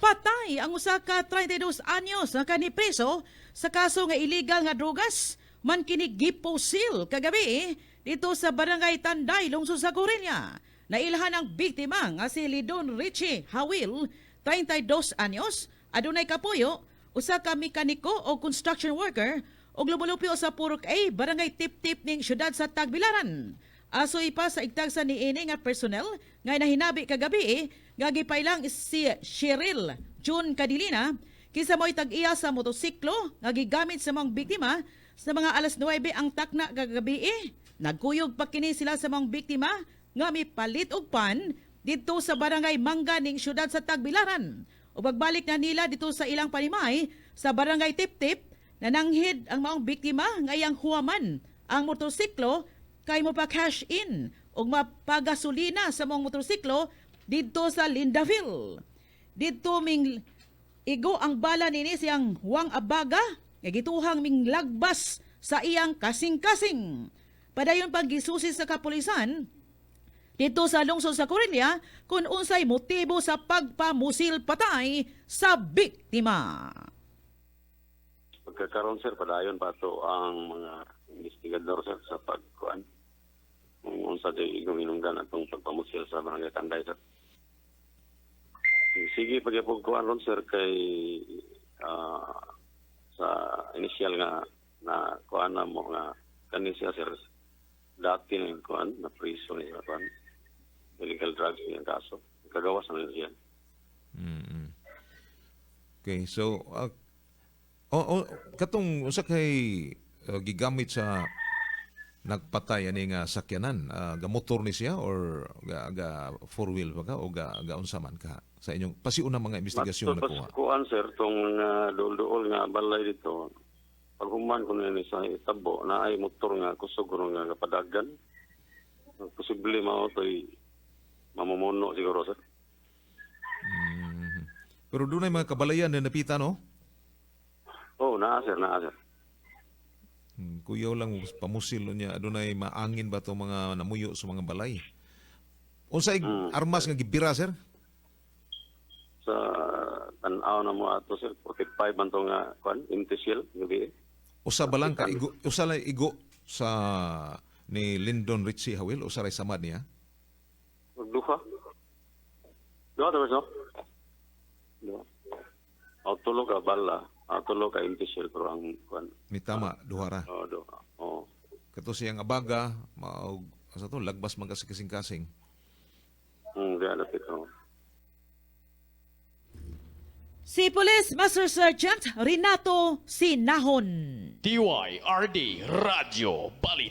Patay ang usa ka 32 anyos nga kanipreso sa kaso nga illegal nga drogas man kini gipusil kagabi dito sa Barangay Tanday, lungsod sa Korelia. Nailhan ang biktima nga si Lidon Richie Hawil, 32 anyos, adunay kapuyo, usa ka mekaniko o construction worker ug lumulupyo sa Purok A, Barangay Tip-Tip ning syudad sa Tagbilaran. Asoy pa sa igtagsa ni ini nga personnel nga nahinabi kagabi nga gipailang si Cheryl June Cadilina kinsa mo'y tag-iya sa motosiklo nga gigamit sa mga biktima sa mga alas 9 ang takna kagabi. Nagkuyog pa kini sila sa mga biktima nga mipalit og pan didto sa Barangay Mangga ning syudad sa Tagbilaran. O pagbalik na nila dito sa ilang panimay sa Barangay Tiptip, nananghid ang maong biktima nga iyang huwaman ang motorsiklo kay mo pa cash in ug mapagasolina sa maong motorsiklo didto sa Lindaville. Didto ming igo ang bala nini siyang Juan Abaga nga gituhang ming lagbas sa iyang kasing-kasing. Padayon pag gisusi sa kapulisan dito sa lungsod sa Corinha kung unsay motibo sa pagpamusil patay sa biktima. Pagkakaroon, sir, padayon pa to ang mga investigador, sir, sa pagkuan. Kung unsa di igong hinungdan atong pagpamusil sa Barangay Tanday, sir. Sige, pagyapog kuan ron, sir, kay sa initial nga na kuan na mo nga kani siya, sir, dati na yung kuan na priso ni siya kuan illegal drugs yung kaso kagawas na siya. Okay, so oh, katong usa kay gigamit sa nagpatay ani nga sakyanan, ga motor ni siya or ga four wheel ba ka o ga unsa man ka sa inyong pasiuna mga investigasyon na Matod kuha? pas kuan, sir, tong duol-duol nga balay dito. Paghuman ko na ni sa itabo na ay motor nga kusog kuno nga kapadagan. Posible mao to'y mamumuno siguro, sir. Pero dunay mga kabalayan na napita, no? Oh, naa, sir, naa, sir. Kuyaw lang pamusil niya, adunay maangin ba to mga namuyo sa mga balay? Unsay armas nga gibira, sir? Sa tan-aw na mo ato, sir, 45 man to nga kuan, empty shell gabi. Usa ba lang ka igo, usa lang igo sa ni Lyndon Ritchie Hawil, usa ray samad niya? Duha. Duha to, no? Duha. O tulo ka bala, o tulo ka empty shell pero ang kuan. Ni tama duha ra. Oh, duha. Oh. Kato siyang abaga maog asa to lagbas man kasi kasing-kasing. Diya lapit, oh. Si Police Master Sergeant Renato Sinahon. DYRD Radyo Balita.